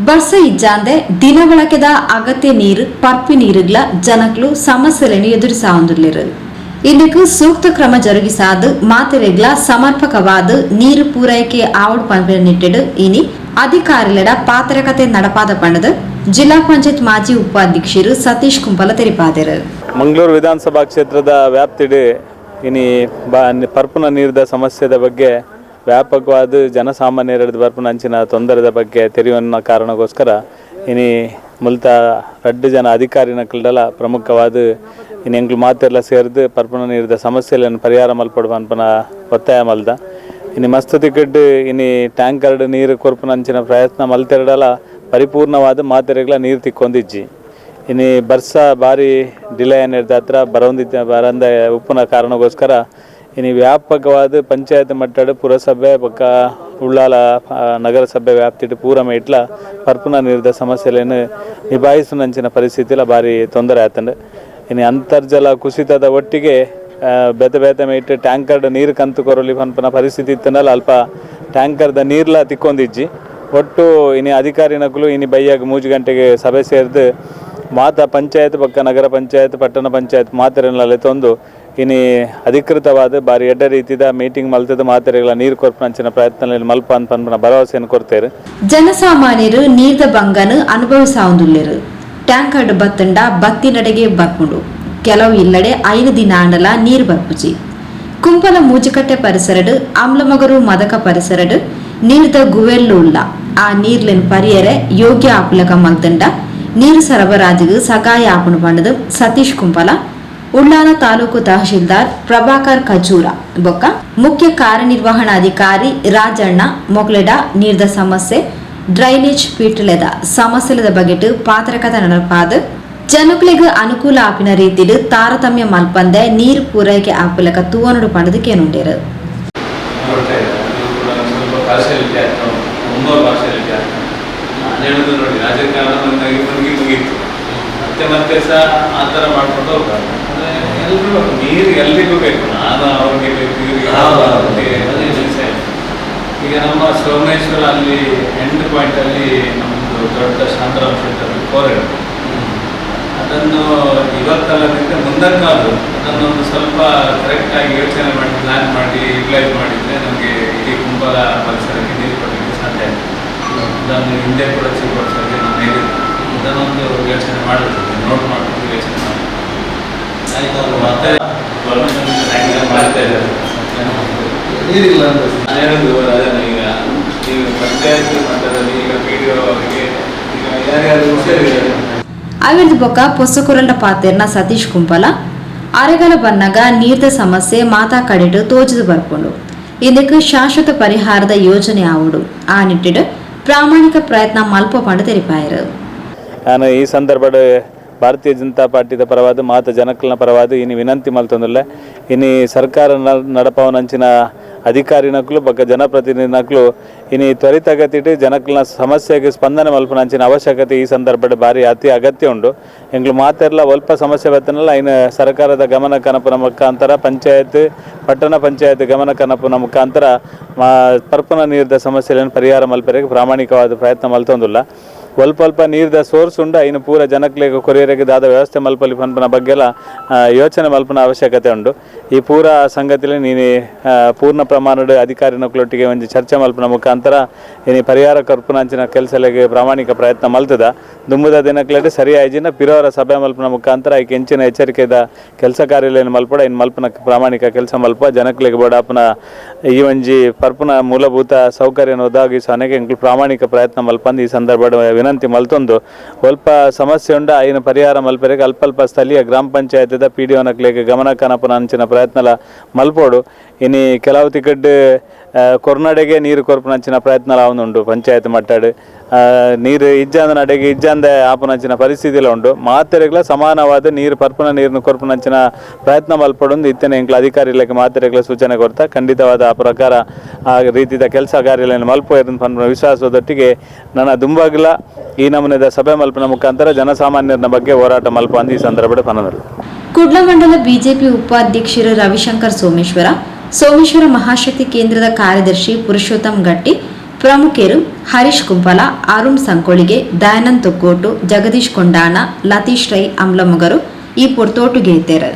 ಬರ್ಸ ಇಜ್ಜಾಂದೆ ದಿನಬಳಕೆದ ಅಗತ್ಯ ನೀರು ಪರ್ಪಿ ನೀರುಗ್ಲ ಜನಕ್ಲು ಸಮಸ್ಯೆలను ಎದುರಿಸಾವುಂದುಲ್ಲೆರ್. ಇಂದಕ್ಕೆ ಸೂಕ್ತ ಕ್ರಮ ಜರುಗಿಸಾದ್ ಮಾತೆರೆಗ್ಲ ಸಮರ್ಪಕವಾದ ನೀರು ಪೂರೈಕೆ ಆವಡ್ ಪನ್ಪಿನ ನಿಟ್ಟಿಡ್ ಇನಿ ಅಧಿಕಾರಿಲೆಡ ಪಾತ್ರಕತೆ ನಡಪಾದ ಪಂಡದು ಜಿಲ್ಲಾ ಪಂಚಾಯತ್ ಮಾಜಿ ಉಪಾಧ್ಯಕ್ಷರು ಸತೀಶ್ ಕುಂಪಲ ತೆರಿಪಾದರು. ಮಂಗಳೂರು ವಿಧಾನಸಭಾ ಕ್ಷೇತ್ರದ ವ್ಯಾಪ್ತಿಡ್ ಇನಿ ಪರ್ಪುನ ನೀರಿದ ಸಮಸ್ಯೆದ ಬಗ್ಗೆ ವ್ಯಾಪಕವಾದ ಜನಸಾಮಾನ್ಯರ ಬರ್ಪುನ ಅಂಚಿನ ತೊಂದರೆದ ಬಗ್ಗೆ ತೆರಿಯುವ ಕಾರಣಕ್ಕೋಸ್ಕರ ಇನಿ ಮುಲ್ತ ರಡ್ಡು ಜನ ಅಧಿಕಾರಿನಕಲ್ಡಲ ಪ್ರಮುಖವಾದ ಇನಿ ಎಂಕ್ಲು ಮಾತೆರ್ಲ ಸೇರ್ದು ಪರ್ಪುನ ನೀರಿದ ಸಮಸ್ಯೆಗಳನ್ನು ಪರಿಹಾರ ಮಲ್ಪೊಡು ಪನ್ಪುನ ಒತ್ತಾಯ ಮಲ್ದ. ಇನಿ ಮಸ್ತ್ ತಿಕ್ಕಡ್ ಇನಿ ಟ್ಯಾಂಕರ್ಡ್ ನೀರು ಕೊರ್ಪುನ ಅಂಚಿನ ಪ್ರಯತ್ನ ಮಲ್ತೆರಡಲ ಪರಿಪೂರ್ಣವಾದ ಮಾತೆರೆಗ್ಲ ನೀರು ತಿಕ್ಕೊಂದಿಜ್ಜಿ. ಇನಿ ಬರ್ಸ ಬಾರಿ ಡಿಲೇ ಅನ್ನಿರ್ದ ಹತ್ರ ಬರೊಂದಿದ್ದ ಬರಂದ ಉಪ್ಪುನ ಕಾರಣಕ್ಕೋಸ್ಕರ ಇನಿ ವ್ಯಾಪಕವಾದ ಪಂಚಾಯತ್ ಮಟ್ಟಡ್ ಪುರಸಭೆ ಬೊಕ್ಕ ಉಳ್ಳಾಲ ನಗರಸಭೆ ವ್ಯಾಪ್ತಿಡ್ ಪೂರ ಮೇಟ್ಲ ಪರ್ಪುನ ನೀರಿದ ಸಮಸ್ಯೆಗಳನ್ನು ನಿಭಾಯಿಸುವಂಚಿನ ಪರಿಸ್ಥಿತಿಲ ಭಾರಿ ತೊಂದರೆ ಆತಂಡ್. ಇನಿ ಅಂತರ್ಜಲ ಕುಸಿತದ ಒಟ್ಟಿಗೆ ಬೇತೆ ಬೇತೆ ಮೇಟ್ ಟ್ಯಾಂಕರ್ಡ್ ನೀರು ಕಂತು ಕೊರಲಿ ಪನ್ಪುನ ಪರಿಸ್ಥಿತಿ ಇತ್ತನಲ್ಲ ಅಲ್ಪ ಟ್ಯಾಂಕರ್ದ ನೀರ್ಲ ತಿಕ್ಕೊಂದಿಜ್ಜಿ. ಒಟ್ಟು ಇನಿ ಅಧಿಕಾರಿನಕುಲು ಇನಿ ಬಯ್ಯಾಗ 3 ಗಂಟೆಗೆ ಸಭೆ ಸೇರ್ದು ಮಾತಾ ಪಂಚಾಯತ್ ಬೊಕ್ಕ ನಗರ ಪಂಚಾಯತ್ ಪಟ್ಟಣ ಪಂಚಾಯತ್ ಮಾತೆರೆನ್ಲ ತೊಂದು ಇನಿ ಅಧಿಕೃತವಾದ ಬಾರಿ ಎಡ್ಡೆ ರೀತಿದ ಮೀಟಿಂಗ್ ಮಲ್ತದ ಮಾತೆರೆಗಳ ನೀರು ಕೊರ್ಪುನಂಚಿನ ಪ್ರಯತ್ನ ಮಲ್ಪ ಪನ್ಪುನ ಭರವಸೆಯನ್ನು ಕೊರ್ತೇರು. ಜನಸಾಮಾನ್ಯರು ನೀರ್ದ ಬಂಗನು ಅನುಭವಿಸಾವುಂದುಲ್ಲೆರು. ಟ್ಯಾಂಕರ್ಡ್ ಬತ್ತಂಡ ಬತ್ತಿನಡೆಗೆ ಬರ್ಪುಂಡು, ಕೆಲವು ಇಲ್ಲಡೆ 5 ದಿನ ಆಂಡಲ ನೀರು ಬರ್ಪುಜಿ. ಕುಂಪಲ ಮೂಜಿಕಟ್ಟೆ ಪರಿಸರಡ್ ಆಮ್ಲಮಗರು ಮದಕ ಪರಿಸರಡ್ ನೀರ್ದ ಗುವೆಲ್ಲು ಉಲ್ಲ. ಆ ನೀರ್ಲೆನ್ ಪರಿಯರೆ ಯೋಗ್ಯ ಆಪುಲಕ ಮಲ್ತಂಡ ನೀರು ಸರಬರಾಜಿಗೆ ಸಗಾಯ ಆಪುಂಡು ಪಂಡದು ಸತೀಶ್ ಕುಂಪಲ, ಉಳ್ಳಾಲ ತಾಲೂಕು ತಹಶೀಲ್ದಾರ್ ಪ್ರಭಾಕರ್ ಖಜೂರ ಬೊಕ್ಕ ಮುಖ್ಯ ಕಾರ್ಯನಿರ್ವಹಣಾಧಿಕಾರಿ ರಾಜಣ್ಣ ಮೊಕ್ಲೆಡ ನೀರ್ದ ಸಮಸ್ಯೆ ಡ್ರೈನೇಜ್ ಪೀಟಲೆದ ಸಮಸ್ಯೆದ ಬಗೆಟ್ ಪಾತ್ರಕತೆ ನಡಪಾದ ಜನಕುಲೆಗ್ ಅನುಕೂಲ ಆಪಿನ ರೀತಿಡ್ ತಾರತಮ್ಯ ಮಲ್ಪಂದೆ ನೀರು ಪೂರೈಕೆ ಆಪುಲಕ ತೂವನುಡು ಪಂಡದು ಕೇನುಂಡೇರು. ನೋಡ್ತಾ ಇದ್ದಾರೆ. ಅದು ಕೂಡ ಸ್ವಲ್ಪ ಪಾರ್ಶಿಯಾಲಿಟಿ ಆಗ್ತಾ ಉಂಟು, ತುಂಬ ಪಾರ್ಶಿಯಾಲಿಟಿ ಆಗ್ತಾ ಉಂಟು. ನಾನು ಹೇಳುದು ನೋಡಿ, ರಾಜಕಾರಣ ಬಂದಾಗಿ ಮುಗೀತು, ಮತ್ತೆ ಮತ್ತೆ ಸಹ ಆ ಥರ ಮಾಡ್ಕೊಂಡು ಹೋಗ್ಬಾರ್ದು. ಅಂದರೆ ಎಲ್ಲರೂ ನೀರು ಎಲ್ರಿಗೂ ಬೇಕು, ನಾನು ಅವ್ರಿಗೆ ಬೇಕು, ಇವರಿಗೆ ಅವ್ರಿಗೆ, ಅದೇ ವಿಷಯ. ಈಗ ನಮ್ಮ ಸೋಮೇಶ್ವರ ಅಲ್ಲಿ ಎಂಡ್ ಪಾಯಿಂಟ್ ಅಲ್ಲಿ ನಮ್ಮದು ದೊಡ್ಡ ಶಾಂತರಾಮ್ ಶೆಟ್ಟರ್ ಕೋರೆಡ್, ಅದನ್ನು ಇವತ್ತಲ್ಲದಿದ್ದರೆ ಮುಂದಕ್ಕಾದ್ರು ಅದನ್ನೊಂದು ಸ್ವಲ್ಪ ಕರೆಕ್ಟಾಗಿ ಯೋಚನೆ ಮಾಡಿ ಪ್ಲಾನ್ ಮಾಡಿ ಯುಟಿಲೈಸ್ ಮಾಡಿದರೆ ನಮಗೆ ಇಡೀ ಕುಂಬಲ ಪರಿಸರಕ್ಕೆ ನೀರು ಕೊಡಲಿಕ್ಕೆ ಸಾಧ್ಯ ಆಗ್ತದೆ. ಅದನ್ನು ಹಿಂದೆ ಕೂಡ ಚೀಫ್ ಆಫೀಸರ್ಗೆ ನಾನು ಹೇಳಿದ್ದೆ, ಅದನ್ನೊಂದು ಯೋಚನೆ ಮಾಡಬೇಕು, ನೋಟ್ ಮಾಡಿಕೊಂಡು ಯೋಚನೆ ಮಾಡಿ. ಆಯ್ತು. ಮತ್ತೆ ಗೌರ್ಮೆಂಟ್ ಮಾಡ್ತಾ ಇದ್ದಾರೆ. ನೀರಿಲ್ಲ ಅಂತ. ನಾನು ಹೇಳೋದು ಅದನ್ನು ಈಗ ನೀವು ಪಂಚಾಯತ್ ಮಟ್ಟದಲ್ಲಿ ಈಗ ಪಿಡಿಒ ಅವರಿಗೆ ಈಗ ಯಾರ್ಯಾರು ಹುಷಾರಿದ್ದಾರೆ. ಅವಿರ್ದ ಬೊಕ್ಕ ಪೊಸಕುರಲ್ಡ ಪಾತೆರ್ನ ಸತೀಶ್ ಕುಂಪಲ, ಅರೆಗಲ ಬನ್ನಗ ನೀರ್ದ ಸಮಸ್ಯೆ ಮಾತಾ ಕಡೆಟು ತೋಜುದು ಬರ್ಪುಂಡು. ಇದಕ್ಕೆ ಶಾಶ್ವತ ಪರಿಹಾರದ ಯೋಜನೆ ಆವುಡು, ಆ ನಿಟ್ಟಿಡ್ ಪ್ರಾಮಾಣಿಕ ಪ್ರಯತ್ನ ಮಲ್ಪ ಪಂಡ ತೆರಿಪಾಯರು. ನಾನು ಈ ಸಂದರ್ಭಡ್ ಭಾರತೀಯ ಜನತಾ ಪಾರ್ಟಿದ ಪರವಾದ ಮಾತ ಜನಕ್ಕಲ್ನ ಪರವಾದ ಇನಿ ವಿನಂತಿ ಮಲ್ತೊಂದುಲ್ಲೆ. ಇನಿ ಸರ್ಕಾರ ನಡಪವನಂಚಿನ ಅಧಿಕಾರಿನಕ್ಲು ಬೊಕ್ಕ ಜನಪ್ರತಿನಿಧಿನಕ್ಲು ಇನಿ ತ್ವರಿತಗತಿಟ್ ಜನಕ್ಕಲ್ನ ಸಮಸ್ಯೆಗೆ ಸ್ಪಂದನೆ ಮಲ್ಪುನಂಚಿನ ಅವಶ್ಯಕತೆ ಈ ಸಂದರ್ಭಡ್ ಬಾರಿ ಅತಿ ಅಗತ್ಯ ಉಂಡು. ಎಂಕ್ಲು ಮಾತೆರ್ಲ ಒಲ್ಪ ಸಮಸ್ಯೆ ಬತ್ತನಲ್ಲ ಐನ ಸರ್ಕಾರದ ಗಮನ ಕನಪುನ ಮುಖಾಂತರ ಪಂಚಾಯತ್ ಪಟ್ಟಣ ಪಂಚಾಯತ್ ಗಮನ ಕನಪುನ ಮುಖಾಂತರ ಪರ್ಪುನ ನೀರ್ದ ಸಮಸ್ಯೆಗಳನ್ನು ಪರಿಹಾರ ಮಲ್ಪೆರೆಗ್ ಪ್ರಾಮಾಣಿಕವಾದ ಪ್ರಯತ್ನ ಮಲ್ತೊಂದುಲ್ಲ. ಒಲ್ಪ ಅಲ್ಪ ನೀರ್ದ ಸೋರ್ಸ್ ಉಂಡು, ಐನು ಪೂರ ಜನಕ್ಲೆಗ್ ಕೊರಿಯರೆಗ್ ದಾದ ವ್ಯವಸ್ಥೆ ಮಲ್ಪಲಿ ಪನ್ಪುನ ಬಗ್ಗೆಲ ಯೋಚನೆ ಮಲ್ಪುನ ಅವಶ್ಯಕತೆ ಉಂಡು. ಈ ಪೂರ ಸಂಗತಿಲಿ ನೀನು ಪೂರ್ಣ ಪ್ರಮಾಣದ ಅಧಿಕಾರಿನಕ್ಲೊಟ್ಟಿಗೆ ಒಂಜಿ ಚರ್ಚೆ ಮಲ್ಪುನ ಮುಖಾಂತರ ಇನಿ ಪರಿಹಾರ ಕೊರ್ಪುನಂಚಿನ ಕೆಲಸಲೆಗ್ ಪ್ರಾಮಾಣಿಕ ಪ್ರಯತ್ನ ಮಲ್ತದ. ದುಂಬುದ ದಿನಕ್ಲೆಡ್ ಸರಿ ಆಯ್ಜಿನ ಪಿರೋರ ಸಭೆ ಮಲ್ಪುನ ಮುಖಾಂತರ ಐಕ್ ಎಂಚಿನ ಎಚ್ಚರಿಕೆದ ಕೆಲಸ ಕಾರ್ಯಲೇನು ಮಲ್ಪಡ ಇನ್ ಮಲ್ಪುನ ಪ್ರಾಮಾಣಿಕ ಕೆಲಸ ಮಲ್ಪ ಜನಕ್ಲೆಗ್ ಬೋಡಾಪುನ ಈ ಒಂಜಿ ಪರ್ಪುನ ಮೂಲಭೂತ ಸೌಕರ್ಯನ ಒದಗಿಸುವನೆಗೆ ಎಂಕ್ಲು ಪ್ರಾಮಾಣಿಕ ಪ್ರಯತ್ನ ಮಲ್ಪಂದು ಈ ಸಂದರ್ಭಡ್ ವಿನಂತಿ ಮಲ್ತೊಂದು, ಒಲ್ಪ ಸಮಸ್ಯೆ ಉಂಡ ಐನ ಪರಿಹಾರ ಮಲ್ಪೆರೆಗ್ ಅಲ್ಪ ಅಲ್ಪ ಸ್ಥಳೀಯ ಗ್ರಾಮ ಪಂಚಾಯತ್ದ ಪಿಡಿಒನಕ್ಲೆಗ್ ಗಮನ ಕನಪುನ ಅಂಚಿನ ಪ್ರಯತ್ನಲ ಮಲ್ಪೋಡು. ಇನಿ ಕೆಲವು ತಿಕ್ಕಡ್ ಕೊರ್ನಡೆಗೆ ನೀರು ಕೊರ್ಪುನಂಚಿನ ಪ್ರಯತ್ನ ಉಂಡು. ಪಂಚಾಯತ್ ಮಟ್ಟಡ್ ನೀರು ಇಜ್ಜಾಂದ ನಡೆಗೆ ಇಜ್ಜಾಂದೆ ಆಪುನಂಚಿನ ಪರಿಸ್ಥಿತಿಲ ಉಂಡು. ಮಾತೆರೆಗ್ಲ ಸಮಾನವಾದ ನೀರು ಪರ್ಪುನ ನೀರನ್ನು ಕೊರ್ಪುನಂಚಿನ ಪ್ರಯತ್ನ ಮಲ್ಪೊಡೊಂದು ಇತ್ತನೆ ಎಂಕ್ಲ ಅಧಿಕಾರಿಲೆಗ್ ಮಾತೆರೆಗ್ಲ ಸೂಚನೆ ಕೊರ್ತ ಖಂಡಿತವಾದ ಆ ಪ್ರಕಾರ ಆ ರೀತಿದ ಕೆಲಸ ಕಾರ್ಯಗಳನ್ನು ಮಲ್ಪ ಪನ್ಪುನ ವಿಶ್ವಾಸದೊಟ್ಟಿಗೆ ನನ್ನ ದುಂಬಾಗ್ಲ ಈ ನಮೂನೆದ ಸಭೆ ಮಲ್ಪನ ಮುಖಾಂತರ ಜನಸಾಮಾನ್ಯರ ಬಗ್ಗೆ ಹೋರಾಟ ಮಲ್ಪ ಅಂದ್ ಈ ಸಂದರ್ಭದ ಪನದರು. ಕುಡ್ಲ ಮಂಡಲ ಬಿಜೆಪಿ ಉಪಾಧ್ಯಕ್ಷರು ರವಿಶಂಕರ್ ಸೋಮೇಶ್ವರ, ಸೋಮೇಶ್ವರ ಮಹಾಶಕ್ತಿ ಕೇಂದ್ರದ ಕಾರ್ಯದರ್ಶಿ ಪುರುಷೋತ್ತಮ್ ಗಟ್ಟಿ, ಪ್ರಮುಖರು ಹರೀಶ್ ಕುಂಪಲ, ಅರುಣ್ ಸಂಕೋಳಿಗೆ, ದಯಾನಂದ್ ತೊಕ್ಕೋಟು, ಜಗದೀಶ್ ಕೊಂಡಾಣ, ಲತೀಶ್ ರೈ ಅಮ್ಲಮೊಗರು ಈ ಪೊರ್ತೋಟುಗೆ ಇತ್ತೆರ್.